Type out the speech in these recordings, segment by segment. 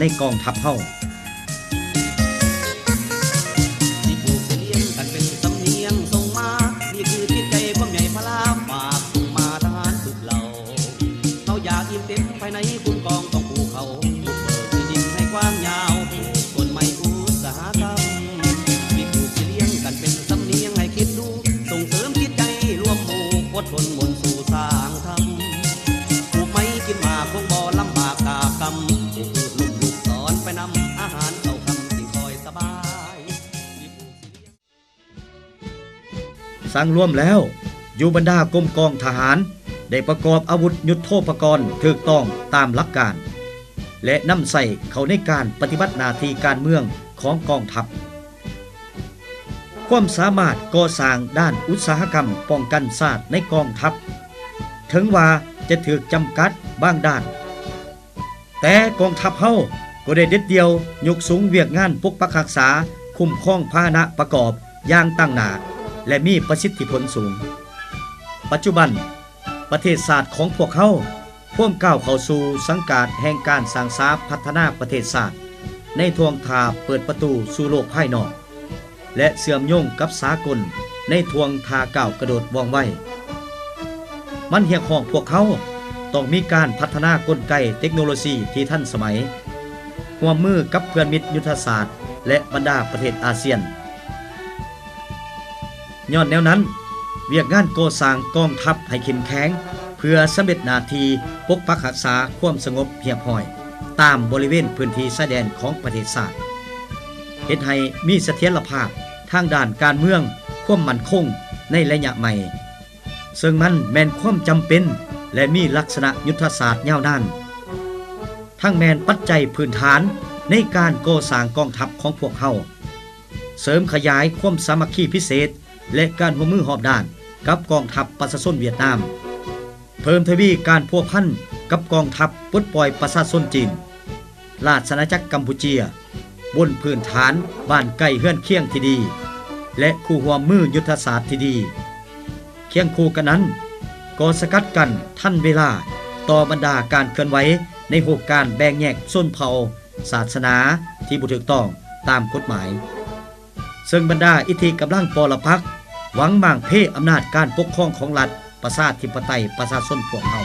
ໃນກອງທັບເຮົາ. ທີ່ຜູກສຽງກັນເປັນສຳນຽງສົ່ງມາ ນີ້ຄືຈິດໃຈຄວາມໃຫຍ່ພະລາ ຝາກສົ່ງມາທະຫານທຸກເຫຼົ່າ. ເຮົາຢາກອີ່ມເຕັມພາຍໃນຄຸ້ມຄອງຂອງພູເຂົາ ບຸກເບີກທີ່ດິນໃຫ້ກວ້າງຍາວ ປູກຕົ້ນໄມ້ອຸດສາຫະກຳ. ທີ່ຜູກສຽງກັນເປັນສຳນຽງໃຫ້ຄິດດູ ສົ່ງເສີມຈິດໃຈລວມໝູ່ ອົດທົນມົນສູ້ສ້າງທຳ. ປູກໄມ້ກິນໝາກຄົງບໍ່ລຳບາກຕາກກຳ ປູກພືດລຸ່ມລູກສອນໄປນຳ ອາຫານເຂົ້າຄ່ຳຈຶ່ງຄ່ອຍສະບາຍ. ສັງລວມແລ້ວ, ຢູ່ບັນດາກົມກອງທະຫານ ໄດ້ປະກອບອາວຸດຍຸດໂທປະກອນຖືກຕ້ອງຕາມຫຼັກການ ແລະ ນຳໃຊ້ເຂົ້າໃນການປະຕິບັດໜ້າທີ່ການເມືອງຂອງກອງທັບ. ຄວາມສາມາດກໍ່ສ້າງດ້ານອຸດສາຫະກຳປ້ອງກັນຊາດໃນກອງທັບ ເຖິງວ່າຈະຖືກຈຳກັດບາງດ້ານ, ແຕ່ກອງທັບເຮົາກໍໄດ້ເດັດດ່ຽວຍົກສູງວຽກງານປົກປັກຮັກສາ, ຄຸ້ມຄອງພາຫະນະປະກອບຢ່າງຕັ້ງໜ້າ ແລະ ມີປະສິດທິຜົນສູງ. ປັດຈຸບັນ, ປະເທດຊາດຂອງພວກເຮົາພວມກ້າວເຂົ້າສູ່ສັງກາດແຫ່ງການສ້າງສາພັດທະນາປະເທດຊາດ ໃນທ່ວງທ່າເປີດປະຕູສູ່ໂລກພາຍນອກ ແລະ ເຊື່ອມໂຍງກັບສາກົນໃນທ່ວງທ່າກ້າວກະໂດດວ່ອງໄວ. ມັນຮຽກຮ້ອງພວກເຮົາຕ້ອງມີການພັດທະນາກົນໄກເຕັກໂນໂລຊີທີ່ທັນສະໄໝ, ຮ່ວມມືກັບເພື່ອນມິດຍຸດທະສາດ ແລະ ບັນດາປະເທດອາຊຽນ. ຍ້ອນແນວນັ້ນ, ວຽກງານກໍ່ສ້າງກອງທັບໃຫ້ເຂັ້ມແຂງ ເພື່ອສຳເລັດໜ້າທີ່ປົກປັກຮັກສາຄວາມສະຫງົບຮຽບຮ້ອຍ ຕາມບໍລິເວນພື້ນທີ່ຊາຍແດນຂອງປະເທດຊາດ, ເຮັດໃຫ້ມີສະຖຽນລະພາບທາງດ້ານການເມືອງ, ຄວາມໝັ້ນຄົງໃນໄລຍະໃໝ່, ເຊິ່ງມັນແມ່ນຄວາມຈຳເປັນ ແລະ ມີລັກສະນະຍຸດທະສາດຍາວນານ, ທັງແມ່ນປັດໄຈພື້ນຖານໃນການກໍ່ສ້າງກອງທັບຂອງພວກເຮົາ. ເສີມຂະຫຍາຍຄວາມສາມັກຄີພິເສດ ແລະ ການຮ່ວມມືຮອບດ້ານກັບກອງທັບປະຊາຊົນຫວຽດນາມ, ເພີ່ມທະວີການພົວພັນກັບກອງທັບປົດປ່ອຍປະຊາຊົນຈີນ, ລາຊະອານາຈັກກຳປູເຈຍ, ບົນພື້ນຖານບ້ານໃກ້ເຮືອນຄຽງທີ່ດີ ແລະ ຄູ່ຮ່ວມມືຍຸດທະສາດທີ່ດີ. ຄຽງຄູ່ກັນນັ້ນ, ກໍສະກັດກັ້ນທັນເວລາຕໍ່ບັນດາການເຄື່ອນໄຫວໃນຮູບການແບ່ງແຍກຊົນເຜົ່າ, ສາສະໜາທີ່ບໍ່ຖືກຕ້ອງຕາມກົດໝາຍ, ເຊິ່ງບັນດາອິດທິກຳລັງປໍລະປັກຫວັງມ້າງເພອຳນາດການປົກຄອງຂອງລັດປະຊາທິປະໄຕປະຊາຊົນພວກເຮົາ.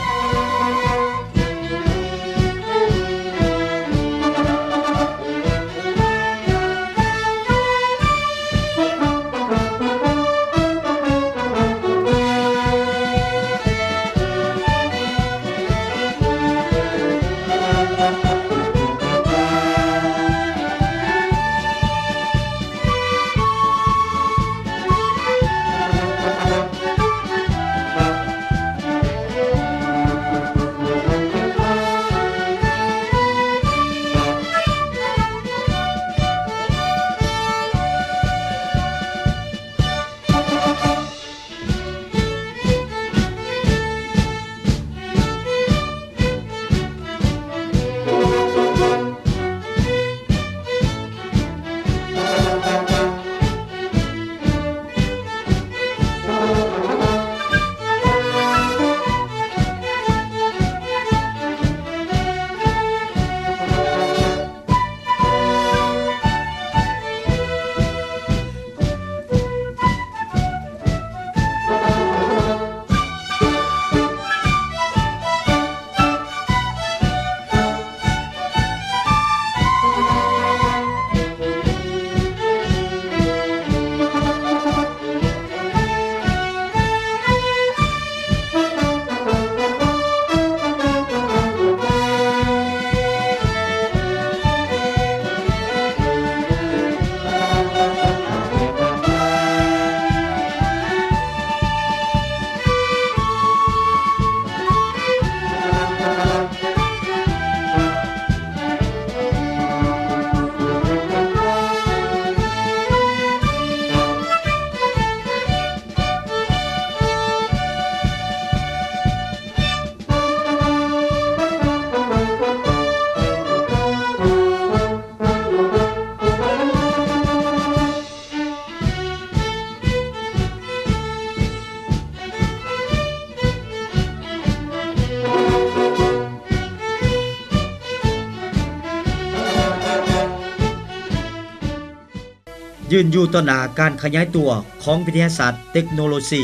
ຢືນຢູ່ຕໍ່ໜ້າການຂະຫຍາຍຕົວຂອງວິທະຍາສາດເຕັກໂນໂລຊີ,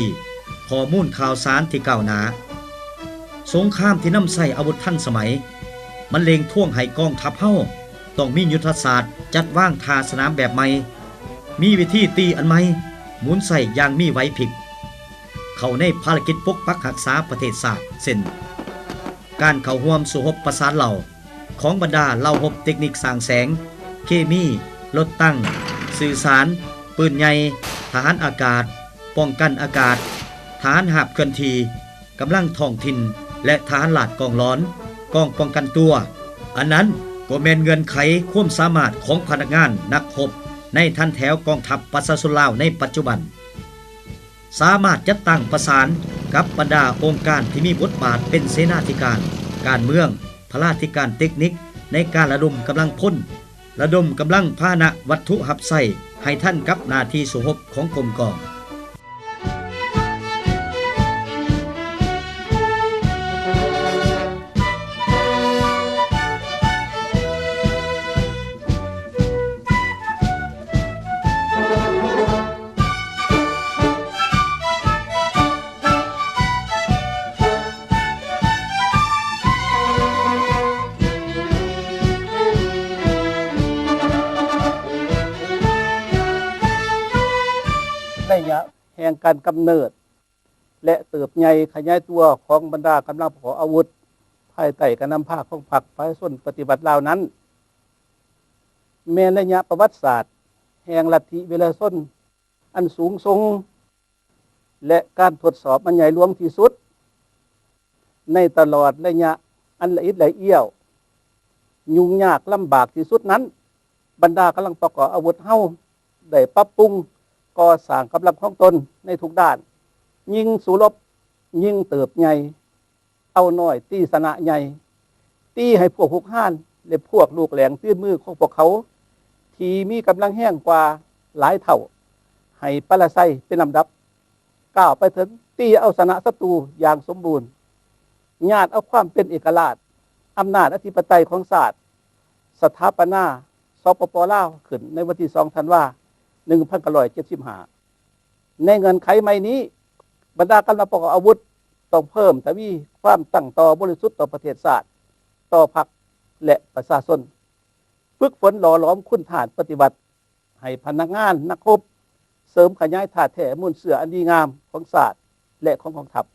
ຂໍ້ມູນຂ່າວສານທີ່ກ້າວໜ້າ. ສົງຄາມທີ່ນຳໃຊ້ອາວຸດທັນສະໄໝ ມັນເລັ່ງທວງໃຫ້ກອງທັບເຮົາຕ້ອງມີຍຸດທະສາດຈັດວາງທ່າສະໜາມແບບໃໝ່, ມີວິທີຕີອັນໃໝ່, ໝູນໃຊ້ຢ່າງມີໄຫວພິບ ເຂົ້າໃນພາລະກິດປົກປັກຮັກສາປະເທດຊາດ ເຊັ່ນ ການເຂົ້າຮ່ວມສູ້ຮົບປະສານເຫຼົ່າຂອງບັນດາເຫຼົ່າຮົບເຕັກນິກສ້າງແສງ, ເຄມີ, ລົດຕັງ, ສື່ສານ, ປືນໃຫຍ່, ທະຫານອາກາດ, ປ້ອງກັນອາກາດ, ທະຫານຮາບເຄື່ອນທີ່, ກຳລັງທ້ອງຖິ່ນ ແລະ ທະຫານລາດກອງຫຼອນ, ກອງປ້ອງກັນຕົວ. ອັນນັ້ນກໍແມ່ນເງື່ອນໄຂຄວາມສາມາດຂອງພະນັກງານນັກຮົບໃນຖັນແຖວກອງທັບປະຊາຊົນລາວໃນປັດຈຸບັນ. ສາມາດຈັດຕັ້ງປະສານກັບບັນດາອົງການທີ່ມີບົດບາດເປັນເສນາທິການ, ການເມືອງ, ພະລາທິການເຕັກນິກ ໃນການລະດົມກຳລັງພົນ, ລະດົມກຳລັງພາຫະນະວັດຖຸຮັບໃຊ້ໃຫ້ທັນກັບໜ້າທີ່ສູ້ຮົບຂອງກົມກອງ. ໄລຍະແຫ່ງການກຳເນີດ ແລະ ເຕີບໃຫຍ່ຂະຫຍາຍຕົວຂອງບັນດາກຳລັງປະກອບອາວຸດ ພາຍໃຕ້ການນຳພາຂອງພັກປະຊາຊົນປະຕິວັດລາວນັ້ນ ແມ່ນໄລຍະປະຫວັດສາດແຫ່ງລັດທິວິລະຊົນອັນສູງສົ່ງ ແລະ ການທົດສອບອັນໃຫຍ່ຫຼວງທີ່ສຸດ. ໃນຕະຫຼອດໄລຍະອັນລະອິດລະອ້ຽວ, ຫຍຸ້ງຍາກລຳບາກທີ່ສຸດນັ້ນ, ບັນດາກຳລັງປະກອບອາວຸດເຮົາໄດ້ປັບປຸງກໍ່ສ້າງກຳລັງຂອງຕົນໃນທຸກດ້ານ, ຍິງສູ້ລົບ, ຍິງເຕີບໃຫຍ່, ເອົານ້ອຍຕີຊະນະໃຫຍ່, ຕີໃຫ້ພວກຮຸກຮານ ແລະ ພວກລູກແຫຼງຕີນມືຂອງພວກເຂົາ ທີ່ມີກຳລັງແຮງກວ່າຫຼາຍເທົ່າ ໃຫ້ປະລາໄຊເປັນລຳດັບ, ກ້າວໄປເຖິງຕີເອົາຊະນະສັດຕູຢ່າງສົມບູນ, ຍາດເອົາຄວາມເປັນເອກະລາດ, ອຳນາດອະທິປະໄຕຂອງຊາດ, ສະຖາປະນາ ສປປ ລາວ ຂຶ້ນໃນວັນທີສອງ ທັນວາ ໜຶ່ງພັນເກົ້າຮ້ອຍເຈັດສິບຫ້າ. ໃນເງື່ອນໄຂໃໝ່ນີ້, ບັນດາກຳລັງປະກອບອາວຸດຕ້ອງເພີ່ມທະວີຄວາມຕັ້ງຕໍ່ບໍລິສຸດຕໍ່ປະເທດຊາດ, ຕໍ່ພັກ ແລະ ປະຊາຊົນ, ຝຶກຝົນຫຼໍ່ຫຼອມຄຸນທາດປະຕິວັດ ໃຫ້ພະນັກງານນັກຮົບເສີມຂະຫຍາຍທາດແທ້ມູນເຊື້ອອັນດີງາມຂອງຊາດ ແລະ ຂອງກອງທັບ,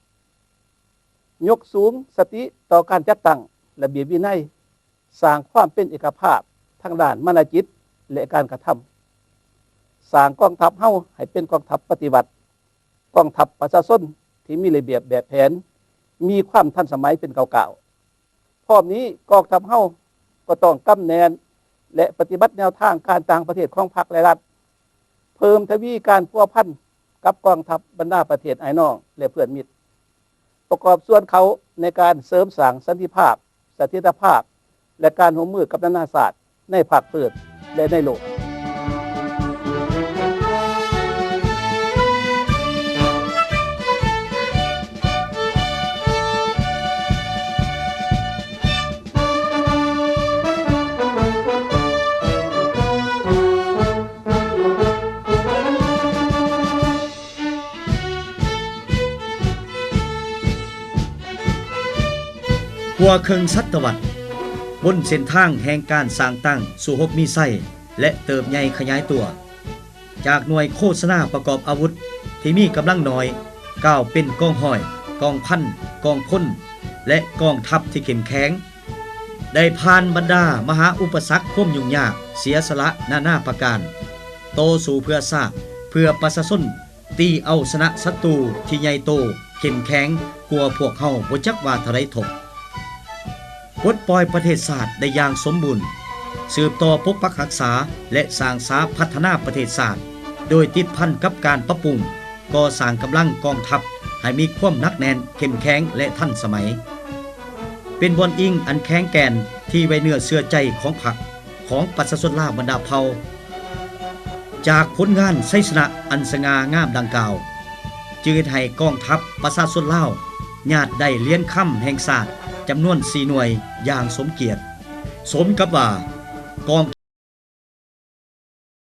ຍົກສູງສະຕິຕໍ່ການຈັດຕັ້ງລະບຽບວິໄນ, ສ້າງຄວາມເປັນເອກະພາບທາງດ້ານມານະຈິດ ແລະ ການກະທຳ, ສ້າງກອງທັບເຮົາໃຫ້ເປັນກອງທັບປະຕິວັດ, ກອງທັບປະຊາຊົນທີ່ມີລະບຽບແບບແຜນ, ມີຄວາມທັນສະໄໝເປັນກ້າວໆ. ພ້ອມນີ້, ກອງທັບເຮົາກໍຕ້ອງກຳແໜ້ນ ແລະ ປະຕິບັດແນວທາງການຕ່າງປະເທດຂອງພັກ ແລະ ລັດ, ເພີ່ມທະວີການພົວພັນກັບກອງທັບບັນດາປະເທດອ້າຍນ້ອງ ແລະ ເພື່ອນມິດ, ປະກອບສ່ວນເຂົ້າໃນການເສີມສ້າງສັນຕິພາບ, ສະຖຽນລະພາບ ແລະ ການຮ່ວມມືກັບນານາຊາດໃນພາກພື້ນ ແລະ ໃນໂລກ. ກວ່າເຄິ່ງສັດຕະວັດ, ບົນເສັ້ນທາງແຫ່ງການສ້າງຕັ້ງສູ້ຮົບມີໄຊ ແລະ ເຕີບໃຫຍ່ຂະຫຍາຍຕົວ, ຈາກໜ່ວຍໂຄສະນາປະກອບອາວຸດທີ່ມີກຳລັງໜ້ອຍ ກ້າວເປັນກອງຮ້ອຍ, ກອງພັນ, ກອງພົນ ແລະ ກອງທັບທີ່ເຂັ້ມແຂງ, ໄດ້ຜ່ານບັນດາມະຫາອຸປະສັກຄວາມຫຍຸ້ງຍາກ, ເສຍສະຫຼະນານາປະການ, ຕໍ່ສູ້ເພື່ອຊາດ, ເພື່ອປະຊາຊົນ, ຕີເອົາຊະນະສັດຕູທີ່ໃຫຍ່ໂຕ, ເຂັ້ມແຂງກວ່າພວກເຮົາບໍ່ຈັກວ່າເທົ່າໃດທົບ. ປົດປ່ອຍປະເທດຊາດໄດ້ຢ່າງສົມບູນ, ສືບຕໍ່ປົກປັກຮັກສາ ແລະ ສ້າງສາພັດທະນາປະເທດຊາດ ໂດຍຕິດພັນກັບການປັບປຸງ, ກໍ່ສ້າງກຳລັງກອງທັບໃຫ້ມີຄວາມໜັກແໜ້ນ, ເຂັ້ມແຂງ ແລະ ທັນສະໄໝ. ເປັນບ່ອນອີງອັນແຂງແກ່ນທີ່ໄວ້ເນື້ອເຊື່ອໃຈຂອງພັກ, ຂອງປະຊາຊົນລາວບັນດາເຜົ່າ. ຈາກຜົນງານໄຊຊະນະອັນສະຫງ່າງາມດັ່ງກ່າວ, ຈຶ່ງເຮັດໃຫ້ກອງທັບປະຊາຊົນລາວຍາດໄດ້ຫຼຽນຄຳແຫ່ງຊາດຈຳນວນສີ່ໜ່ວຍຢ່າງສົມກຽດ, ສົມກັບວ່າກອງ